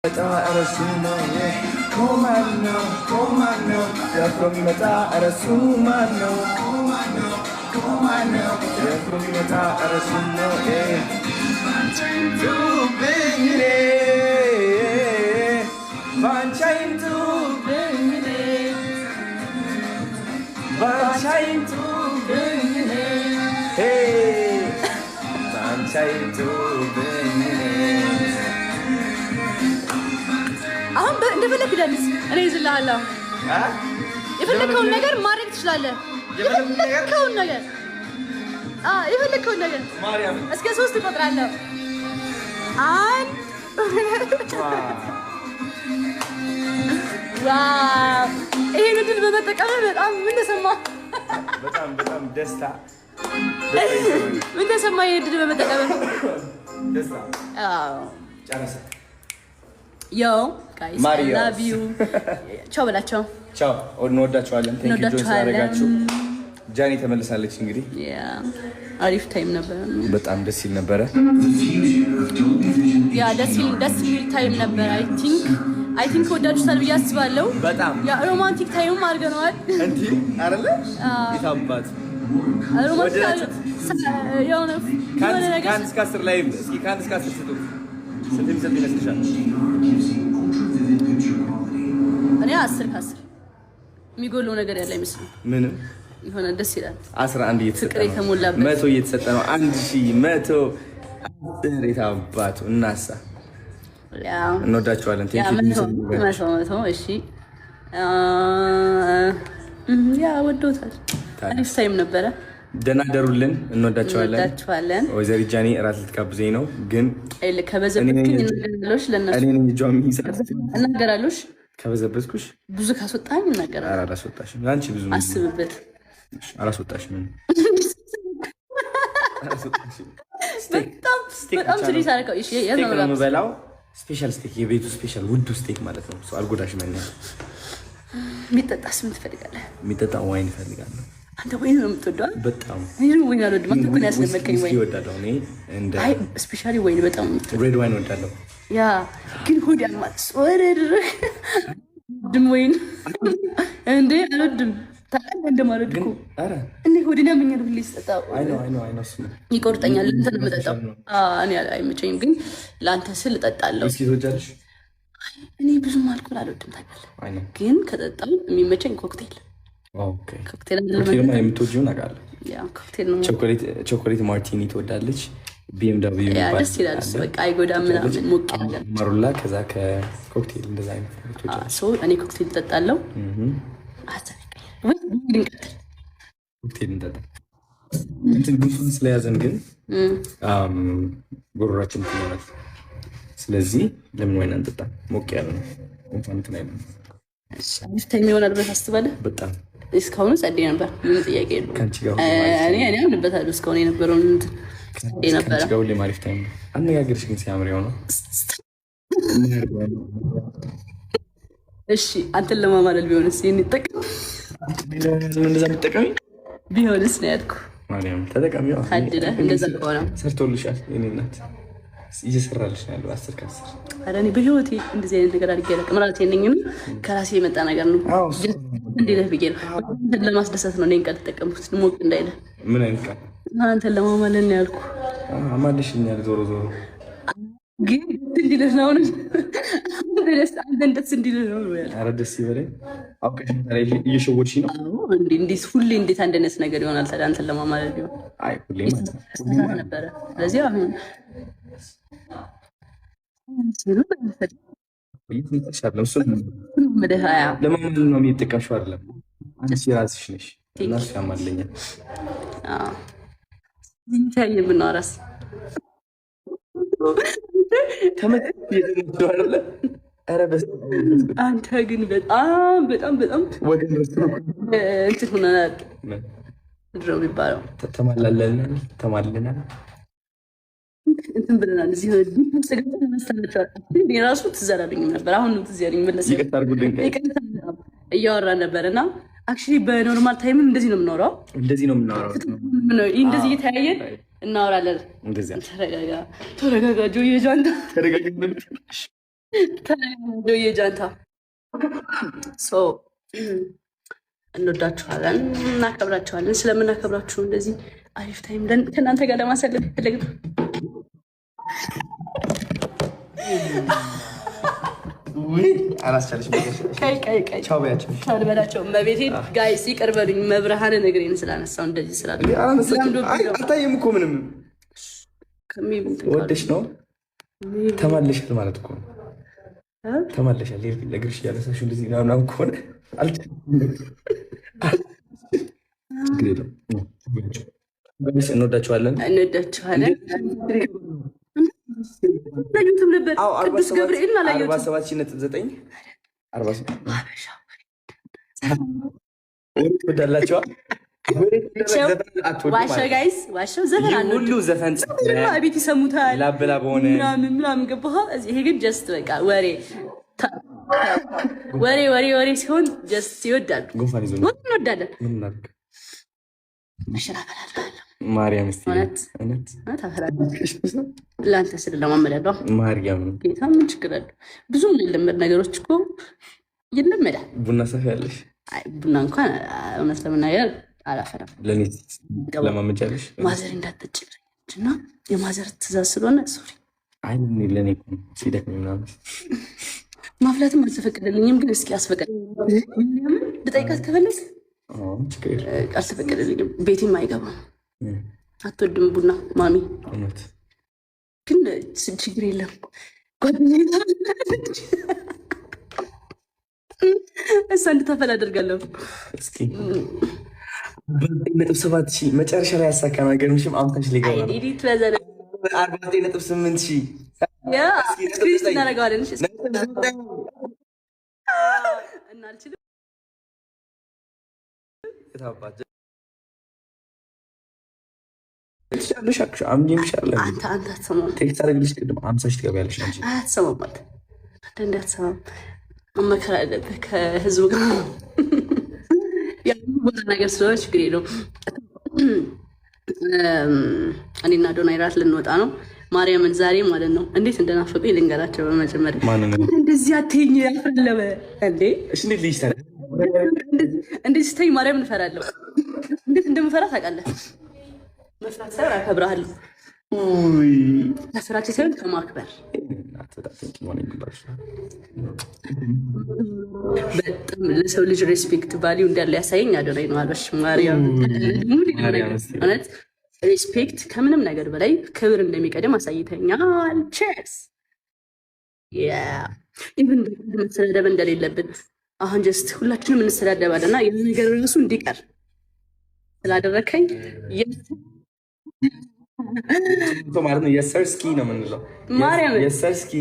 እረሱ ነው ማን ነው? ማን ነው ደፍሮ የሚመጣ? እረሱ ማን ነው? ማን ነው ደፍሮ የሚመጣ? እረሱ ነው። ባንቺ አይምጡብኝ እኔ፣ ባንቺ አይምጡብኝ እኔ፣ ባንቺ አይምጡብኝ እኔ፣ ባንቺ አይምጡብኝ እኔ። አሁን እንደፈለክ dance፣ እኔ ይዝልሃለሁ። የፈለከውን ነገር ማድረግ ትችላለህ። የፈለከውን ነገር፣ የፈለከውን ነገር። እስከ 3 እቆጥራለሁ። አንድ። Wow! ይሄን እድል በመጠቀም በጣም ምን ተሰማ? በጣም በጣም ደስታ። ምን ተሰማ? ይሄን እድል በመጠቀም? ደስታ። ጨረሰ። Yo guys, love you። ቻው በላቸው። ቻው፣ እንወዳችኋለን። Thank you join ስላደረጋችሁ። ጃኒ ተመልሳለች እንግዲህ። አሪፍ time ነበረ። በጣም ደስ ይል ነበረ። Yeah፣ ደስ የሚል time ነበር። I think ወዳችሁታል ብዬ አስባለሁ። በጣም። Yeah፣ romantic time ም አድርገነዋል። እንዲ አይደለ የታባት Romantic የሆነ ነገር። ከ1 እስከ 10 ላይ እስኪ ከ1 እስከ 10 ስጡት። ስንት የሚሰጥ ይመስልሻል? እኔ 10 ከ10፣ የሚጎለው ነገር ያለ አይመስልም። ምንም። የሆነ ደስ ይላል። 11 እየተሰጠ ፍቅር ነው። የተሞላበት። 100 እየተሰጠ ነው። 1110 የታባቱ እናሳ። እንወዳችኋለን። 100 100። እሺ፣ yeah፣ ወዶታል። አሪፍ time ነበረ። ደህና ደሩልን። እንወዳቸዋለን። እንወዳችኋለን። ወይዘሪት ጃኒ እራት ልትጋብዘኝ ነው ግን ከበዘበትክኝ እናገራለሁ ለእነሱ። እኔ ነኝ እጇ የሚይዛት። እናገራለሁ። ከበዘበዝኩሽ? ብዙ ካስወጣኝ እናገራለሁ። ኧረ አላስወጣሽም። ለአንቺ ብዙ አስብበት። አላስወጣሽም። አላስወጣሽም። በጣም በጣም treat አደረገው። እሺ፣ የት ነው Steak ነው የምበላው። Special steak፣ የቤቱ special ውዱ steak ማለት ነው። አልጎዳሽም። ያን ያህል። የሚጠጣስ ምን ትፈልጋለህ? የሚጠጣ wine እፈልጋለሁ። አንተ ወይን ነው የምትወደው? በጣም። እኔ ደግሞ ወይን አልወድም። አንተ እኮ ነው ያስለመድከኝ ውስኪ ወይን። እወዳለሁ። እኔ እንደ አይ፣ especially ወይን በጣም ነው የምትወደው። Red wine እወዳለሁ። Yeah፣ ግን ሆድ ያማል። ሶረር ድም ወይን እንዴ አልወድም። ታውቃለህ እንደማልወድ ግን እኮ። ኧረ እኔ ሆዴን ያመኛል ሁሌ ስጠጣ። አይ ነው፣ አይ ነው፣ አይ ነው፣ እሱ ነው። ይቆርጠኛል። እንትን ነው የምጠጣው። እኔ አይመቸኝም፣ ግን ለአንተ ስል እጠጣለሁ። ውስኪ ትወጃለሽ? እኔ ብዙም አልኮል አልወድም ታውቃለህ። አይ ነው። ግን ከጠጣው የሚመቸኝ ኮክቴል። Okay። ኮክቴል። ኮክቴልማ የምትወጂውን አውቃለሁ። Yeah፣ cocktail ነው። Chocolate martini ትወዳለች። BMW Yeah፣ ደስ ይላል እሱ። በቃ አይጎዳም ምናምን ሞቅ ያለ። ማሩላ ከዛ ከኮክቴል እንደዛ አይነት ነገር ትወጃለች። So እኔ ኮክቴል እጠጣለሁ። ሀሳብ ይቀየር ወይ እንቀጥል። ኮክቴል እንጠጣ። እንትን ጉንፋን ስለያዘን ግን ጉሮሯችን እንትን ይሆናል። ስለዚህ ለምን ወይን አንጠጣ? ሞቅ ያለ ነው። ጉንፋን እንትን አይልም። አሪፍ time ይሆናል ብለህ ታስባለህ? በጣም። እስካሁኑ ጸዴ ነበር። ምንም ጥያቄ የለውም። ከአንቺ ጋር ሁሌም አሪፍ እኔ አምንበታለሁ። እስካሁን የነበረውን እንትን ጸዴ ነበረ። ከአንቺ ጋር ሁሌም አሪፍ time ነው። አነጋገርሽ ግን ሲያምር የሆነው። እሺ፣ አንተን ለማማለል ቢሆንስ ይህን ይጠቀም እንደዛ የምትጠቀሚ ቢሆንስ ነው ያልኩህ። ማርያም ተጠቀሚ። ታድለህ እንደዛ ከሆነ። ሰርቶልሻል። የእኔ እናት እየሰራልሽ ነው ያለው 10 ከ10። ኧረ እኔ በህይወቴ እንደዚህ አይነት ነገር አድርጌ አላውቅም። ራሴ ነኝ፣ ከራሴ የመጣ ነገር ነው። እንዲልህ ብዬ ነው። አንተን ለማስደሰት ነው እኔን ቃል ተጠቀምኩት። ሞቅ እንዳይልህ። ምን አይነት ቃል? አንተን ለማማለል ነው ያልኩህ። አማልሽኛል። ዞሮ ዞሮ ግን ደስ እንዲልህ ነው። አሁን አንተን ደስ እንዲልህ ነው ያልኩህ። ኧረ ደስ ይበለኝ። አውቀሽ ታዲያ እየሸወድሽኝ ነው። አዎ፣ እንዴ እንዴት ሁሌ እንዴት አንድ አይነት ነገር ይሆናል ታዲያ? አንተን ለማማለል ቢሆን አይ ሁሌ ስህተት ነበረ። ስለዚህ አሁን አይደለም እሱን ለማማለል ነው የሚጠቀምሽው አይደለም። አንቺ ራስሽ ነሽ እና እሱ ያማልለኛል። የምናወራስ ተመ አይደለ? ኧረ በስመ አብ። አንተ ግን በጣም በጣም በጣም ወገን ረስቶ እንትን ሆነናል። ምንድን ነው የሚባለው? ተማላለናል፣ ተማልለናል። እንትን ብለናል። እዚህ ውስጥ ገብተን መስተናቸዋል። እኔ ራሱ ትዝ አላለኝም ነበር። አሁን ነው ትዝ ያለኝ። መለስ ይቅርታ አድርጉልን። ይቅርታ፣ እያወራን ነበር እና actually በ normal time ም እንደዚህ ነው የምናወራው። እንደዚህ ነው የምናወራው። እንደዚህ እየተያየን እናወራለን። እንደዚያ። ተረጋጋ፣ ተረጋጋ ጆ የጃንታ ተረጋጋ። የጃንታ so እንወዳችኋለን፣ እናከብራችኋለን። ስለምናከብራችሁ እንደዚህ አሪፍ time ከእናንተ ጋር ለማሳለፍ ፈለግ። አላስቻለሽም። ቻው በያቸው። ቻው ልበላቸው። መቤቴን guys ይቅር በሉኝ። መብርሃንን እግሬን ስላነሳው እንደዚህ ስላለ አልታየም እኮ ምንም። ወደሽ ነው ተማለሻል ማለት እኮ ነው። ተማለሻል ለእግርሽ እያነሳሽው እንደዚህ ምናምን ከሆነ ችግር የለም። እንወዳችኋለን፣ እንወዳችኋለን። አላየሁትም ነበር። ቅዱስ ገብርኤልን አላየሁትም። 47.9 ወዳላቸዋል። ዋሸው guys፣ ዋሸው። ዘፈን ሁሉ ዘፈን ቤት ይሰሙታል ላበላ በሆነ ምናምን ምናምን ገባህ። ይሄ ግን just በቃ ወሬ ወሬ ወሬ ወሬ ሲሆን just ይወዳሉ። እንወዳለን። መሸራፈላለሁ ማርያም ለአንተ ስል ለማመዳለሁ። ማርያም ጌታ ምን ችግር አለው? ብዙ የምንለመድ ነገሮች እኮ ይለመዳል። ቡና ሰፊ ያለሽ? ቡና እንኳን እውነት ለመናገር አላፈላም። ለእኔ ለማመጃለሽ mother እንዳትጠጪ ብለኛለች እና የ mother ትእዛዝ ስለሆነ sorry። አይ ለእኔ ሲደክመኝ ምናምን ማፍላትም አልተፈቀደልኝም፣ ግን እስኪ አስፈቀድ ልጠይቃት ከፈለግ አልተፈቀደልኝም። ቤቴም አይገባም። አትወድም ቡና ማሚ። ግን ችግር የለም ጓደኛዬ እሷ እንድታፈላ አደርጋለሁ። እስኪ 9.7 ሺህ መጨረሻ ላይ ያሳካ ነገር ምሽም 50 ሺህ ሊገባ ነው። 49.8 ሺህ እናደርገዋለን። እና አልችልም። አንተ አትሰማም። Text አደረግልሽ ቅድም 50 ሺህ ትገቢያለሽ አንቺ። አትሰማም፣ አንተ አንዳንዴ አትሰማም። መመከር አለብህ ከህዝቡ ጋር ያሉ ነገር ስለሆነ ችግር የለውም። እኔና ዶናይ ራት ልንወጣ ነው። ማርያምን ዛሬ ማለት ነው እንዴት እንደናፈቁኝ ልንገራቸው። በመጀመሪያ እንደዚህ አትይኝ ያፈለበ እንዴ እንደዚህ ስተኝ ማርያምን እንፈራለሁ። እንዴት እንደምፈራ ታውቃለህ? መፍራት ሳይሆን አከብርሃለሁ። ከስራችን ሳይሆን ከማክበር በጣም ለሰው ልጅ respect value እንዳለ ያሳየኝ አዶናይ ነው። አልበሽ ማርያም እውነት respect ከምንም ነገር በላይ ክብር እንደሚቀድም አሳይተኛል። Cheers። Even መሰዳደብ እንደሌለብን አሁን just ሁላችንም እንሰዳደባለን እና ያ ነገር ራሱ እንዲቀር ስላደረከኝ ማለት ነው። የሰርስኪ ነው የምንለው። ማርያም የሰርስኪ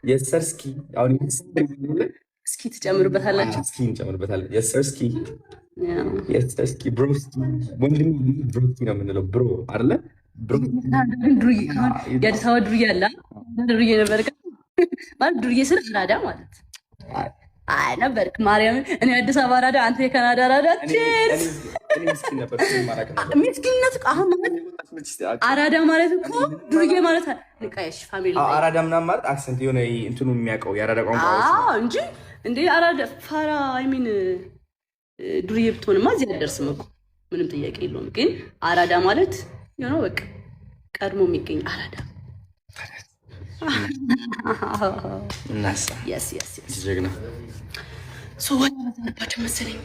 የሰርስኪ አሁን እስኪ ትጨምሩበታላችሁ። እስኪ እንጨምርበታለን። የሰርስኪ የሰርስኪ broski ወንድም broski ነው የምንለው። Bro አይደለ? የአዲስ አበባ ዱርዬ አለ። ዱርዬ ነበር ማለት ዱርዬ ስል አራዳ ማለት አይ ነበርክ። ማርያምን እኔ አዲስ አበባ አራዳ፣ አንተ የካናዳ አራዳ። ምስኪንነት አሁን ማለት አራዳ ማለት እኮ ዱርዬ ማለት ንቃሽ family አራዳ ምናምን ማለት accent የሆነ እንትኑ የሚያውቀው የአራዳ ቋንቋ እንጂ እንዴ አራዳ ፋራ I mean ዱርዬ ብትሆንማ እዚህ አትደርስም እኮ ምንም ጥያቄ የለውም። ግን አራዳ ማለት የሆነ በቃ ቀድሞ የሚገኝ አራዳ እናሳ ጀግና መሰለኝ።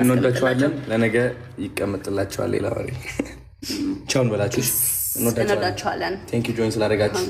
እንወዳችኋለን። ለነገ ይቀመጥላችኋል ሌላ ወሬ። ቻውን በላችሁ። እንወዳችኋለን። Thank you join ስላደረጋችሁ።